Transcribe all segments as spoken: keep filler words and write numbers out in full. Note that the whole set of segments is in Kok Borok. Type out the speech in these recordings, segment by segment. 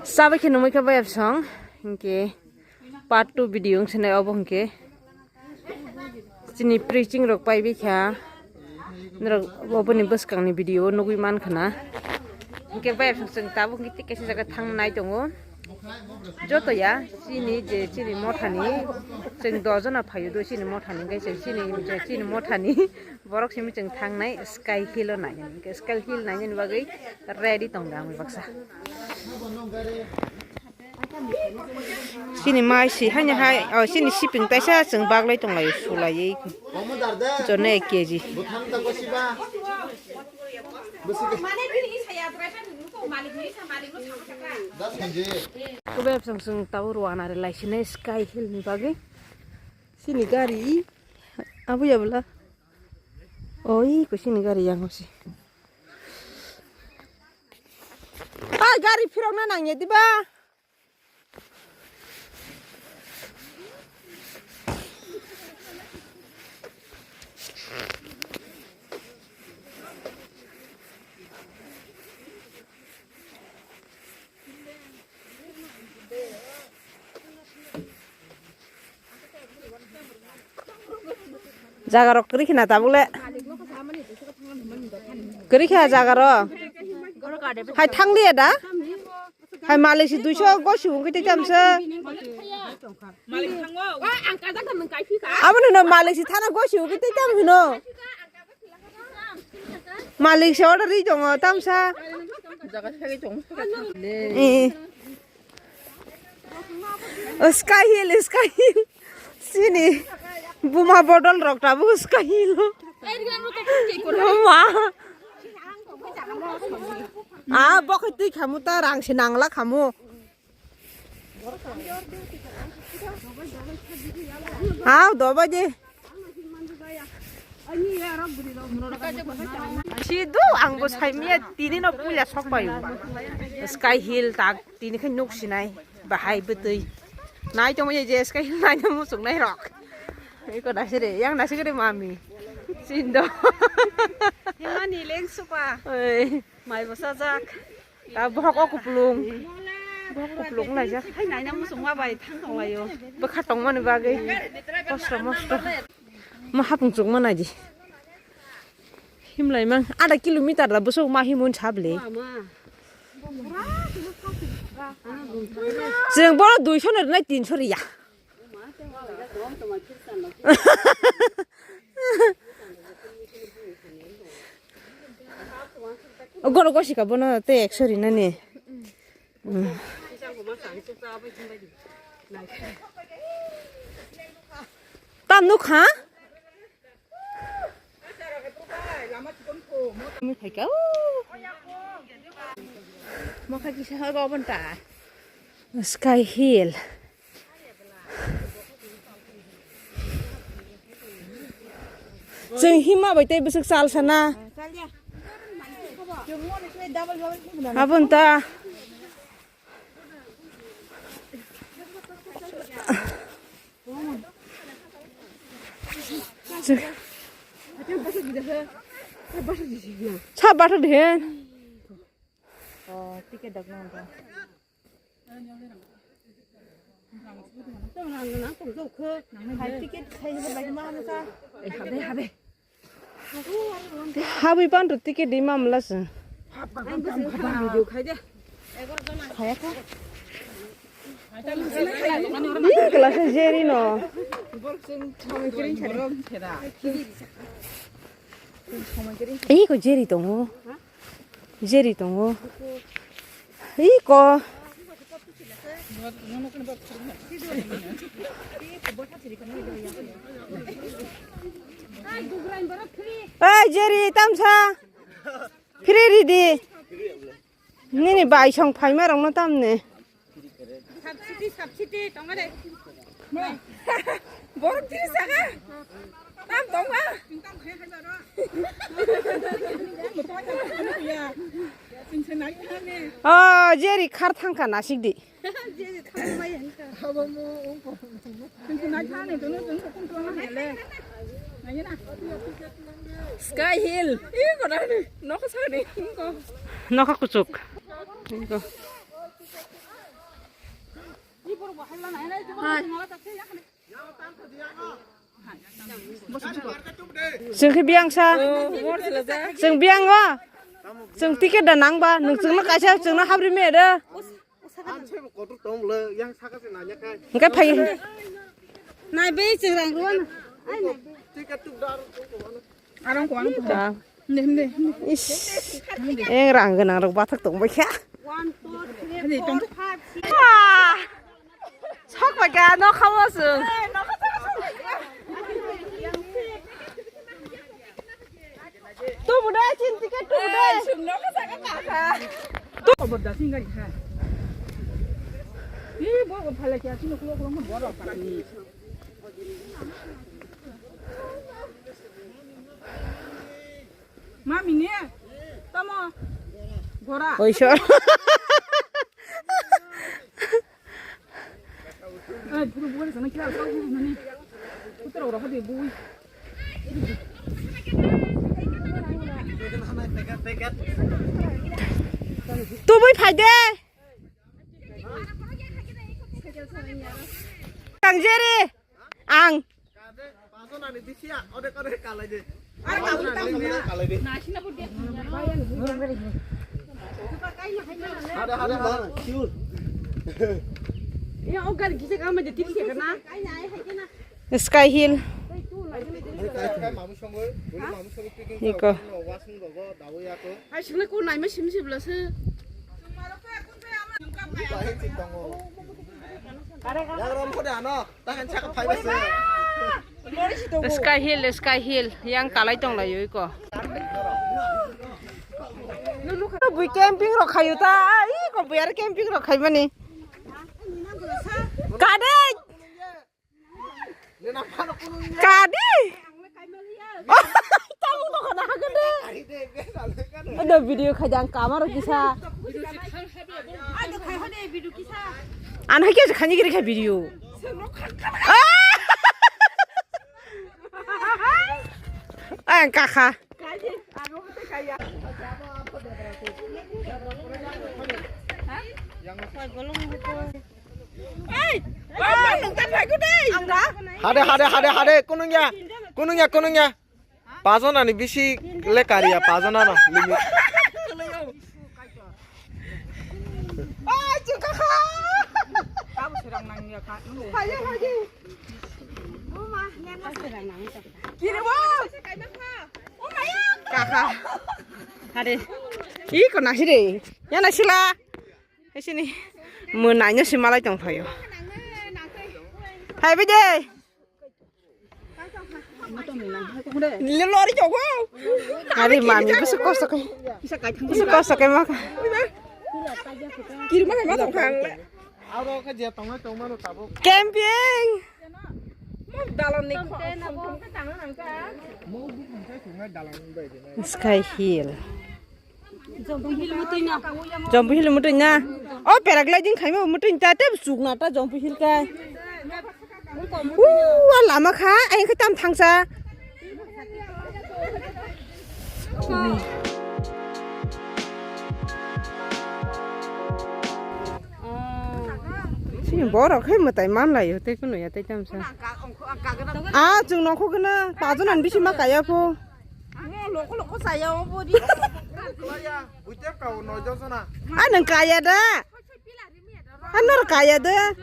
Chabai khe nungwi kha bayapsong, hinkhe part two video wngsinai obo hinkhe. Chini preaching rok paibai kha. Norok oboni bwskangni video o nugwi mankha na. Hinkhe bayapsong chwng tabuk hinkhe kaisa jaga thang nai tongo. Joto ya chini je chini mothani chwng doh jona phaio do chini mothani hinkhe chwng chini je chini mothani borok simi chwng thangnai Sky Hill o nainani. Hinkhe Sky Hill nainani bagwi ready tong da ang baksa. Chini mai si hanya hai, oh, chini siping taisa chwng baglai tong lai sulai. Jone ek K G. Kubep song song tau ruana re lai sini Sky Hill ni bagwi. Sini gari abu ya bela. Oi, ko sini gari yang si. Ah, gari phirok na nang ya diba? Jaga rok kwrwi khna tabuk le. Kwrwi kha jaga rok. Hai thang liya da? Hai malik si duiso gosi ungkhe tei tamsa. Abo no malik si thana gosi ungkhe tei tam hino. Malik se order ri tongo tamsa. Eh. O Sky Hill, Sky Hill. Sini buma bodol rok tabuk Sky Hill. Ma. Ah, bo khe twi khamu ta rang se nangla khamu. Aw, doba je. Sidu, ang bo saimia tini no puila sok payu. Sky Hill tak tini khe nuk sinai bahai bwtwi. Nai tongmo je Sky Hill nai tongmo chuknai rok. Eko dasere, yang dasere mami. Sindo. Himani leng supa. Oi. Mai bwsajak. Ta bohok o kuplung. Bohok kuplung laijak. Hai naina muchungma bai thang tonglaio. Bwkha tongmani bagwi. Kosto mosto. Ma hapung chukma naidi. Himlai mang. Ada kilometer da bwswk ma himun sable. Chwng boro duiso no rinai tinso riya. Goro gosi ka bono te ekso rinani. Tam nuk ha? Mokha kisa ha gobon ta. Sky Hill. Chwng hima bai tei bwswk chal sana. Abon ta. Sa bathak de. Oh, ticket dak nang. Habwi pan rw ticket di mamla se. Ih, kelasnya Jerry no. Ih, kok Jerry tongo. Ih, ko. Ei, Jerry, tamsa. Phiri ridi. Nini bai song phaima rokno tamni. Subsidy, subsidy, tongo de. Borok tiri saka. Tam tongo. Oh, Jerry khar thangkha nasik di. Sky Hill. Ih, kona ni. Nokha sakni. Nokha kuchuk. Chwng khe biyang sa. Chwng biyang o. Chwng ticket da nang ba. Nwng chwngno kaisa chwngno habri me da. Hwnkhe phai. Nai be chwng rang rw na. Ai nai be. Arang ko ang ko. Hinde, hinde, hinde. Is. Eng rang gwnang rok bathak tong bai kha. Hinde, tong. Ah! Sok bai kha, no khawo sung. Tu budai chin ticket tu budai. Tu. Khobor da sing gari kha. Ih, bo ko phala kya sino ko ko mo bor pa ni. Mami ne? Tamo? Gora. Oi, sure. Ai, buru buru sana kira kau nani. Putra ora hadi bui. Tubui phai de. Kangjeri. Ang. Sky Hill. Niko. Sky Hill, Sky Hill, yang kalai tong lai oi ko. Bui camping rok khayu ta, ih ko bui ar camping rok khai mani. Kade. Kadi. Tamu to kana hagede. Ada video khajang kamaro kisa. An hai kisa khani giri kha video. Ang kakha. Hade, hade, hade, hade, kunungya, kunungya, kunungya. Pajon ani bisi le kariya, pajon ano limit. Kaka. Hade. Ih, kona sih deh. Ya nasila. Sini. Mwnai no simalai tong phaio. Hai bide. Lori jogo. Hari mami busu kosto kai. Busu kosto kai maka. Kiri maka ma tong khang. Aro ka je tong tong mano tabuk. Camping. Mo dalan ni ko. Sky Hill. Jompu Hill mutung na. O paragliding khaima mutung ta te chukna ta Jompu Hill kai. Ua lama kha, ayang khe tam thangsa. Sini borok hai mwtai manlaio tei kunu ya tei tamsa. Ah, chwng nongkhor gana pajon ani bisi ma kaya pho. Loko loko saya o bodi. Buitep ka o noi jon sona. Ah, nwng kaya da. Ah, nor kaya da.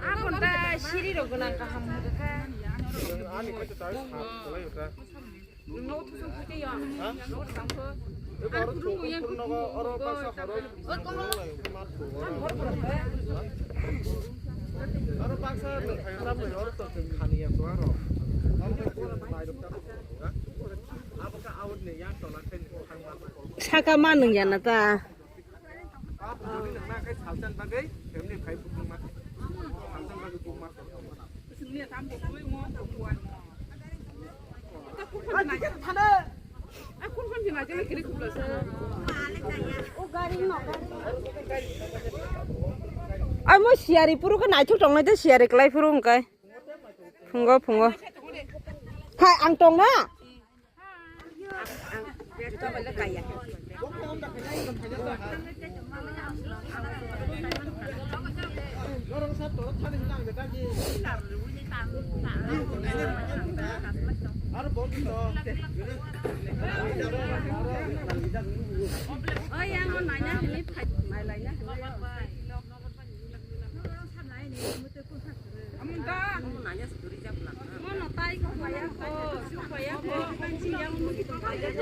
Amon ta siri rok gwnang kaham hwnkha. Ani koi to tar sa kolai uta. Nwng no thusong pute yo. Ha? Oro baksa horo. Oro baksa nwng khayo lamai oro to khani ya to aro. Saka ma nung ya na ta. Amo siyari puro ke naithok tongnai de siyari kelai puro hingkai. Phungo, phungo. Hai, ang tong na?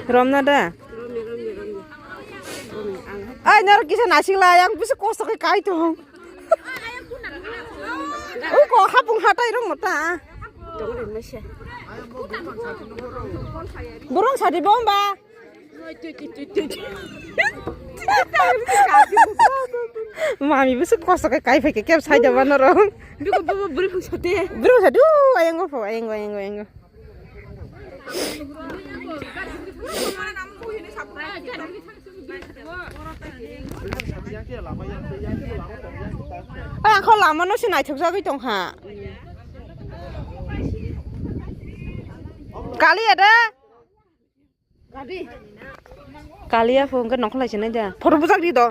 Romna da. Ai, nor kisa nasing la, yang bisa kosok kai tong. Ui, ko hapung hatai rong mota. Burung sadi bomba. Mami bisa kosok kai phai ke kem sai da bana rong. Biko baba burung sadi. Burung sadi, ayango po, ayango, ayango, ayango. Oi, ang kho lama no se naithok jagwi tong kha. Kaliya da. Kaliya pho hwnkhe nongkhor lai sinai da. Photo bujak di do.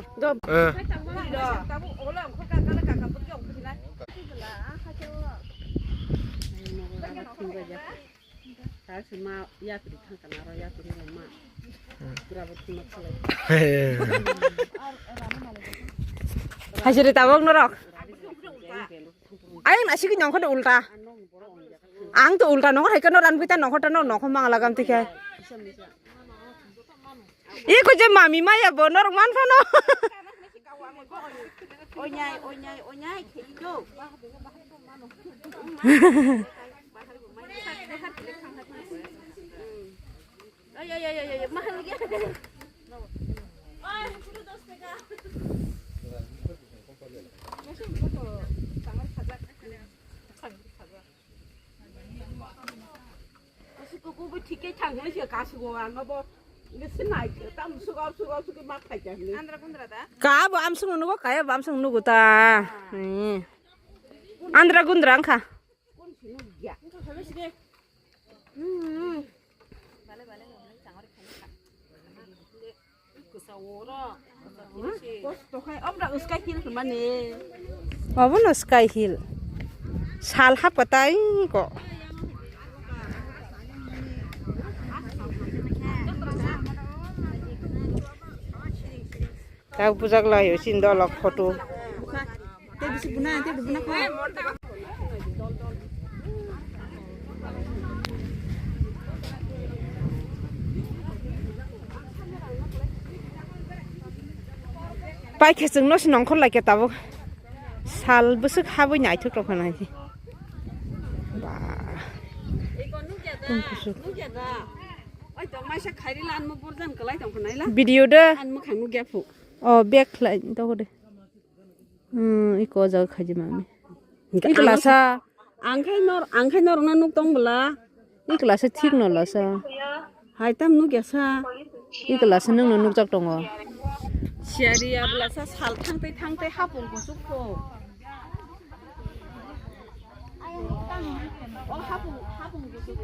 Eh. Hai siri tabok norok. Ayang nasi ki nongkhor de ulta. Ang to ulta nongkhor hai khe no ran buita nongkhor ta no nongkhor mang lagam tikhe. Iko je mami maya bo norok man phano. Onyai, onyai, onyai, khedo. Ay, ay, ay, ay, ay, mahal gya. Kasi kuku bo thik khe thang le se kasi go ano bo. Nge sinai khe tam suga suga suga ma khai khe ni. Andra kundra da? Ka bo amsung nugo, kaya bo amsung nugo ta. Eh. Andra gundra wngkha. Kun sino gya. Hmm. Kosto khai, obra uskai hill mane. Obo no sky hill. Sal hapkatai ko. Kau bujak lai, sini dolok photo. Tei bisi buna, tei buna kho. Pai khe chwng no se nongkhor lai khe tabuk. Sal bwswk habwi naithok rok phano hai. Ba. Tong kusuk. Video de. O bag khlai toko de. Hmm, iko o jaga khaji mami. Iko lasa. Ang khai nor, ang khai norokno nuk tong bwla. Iko lasa thik no lasa. Hai tam nuk ya sa. Iko lasa nwng no nukjak tongo. Siari ya bwla sa sal thang tei thang tei hapung kusuk kho. O hapung, hapung kusuk.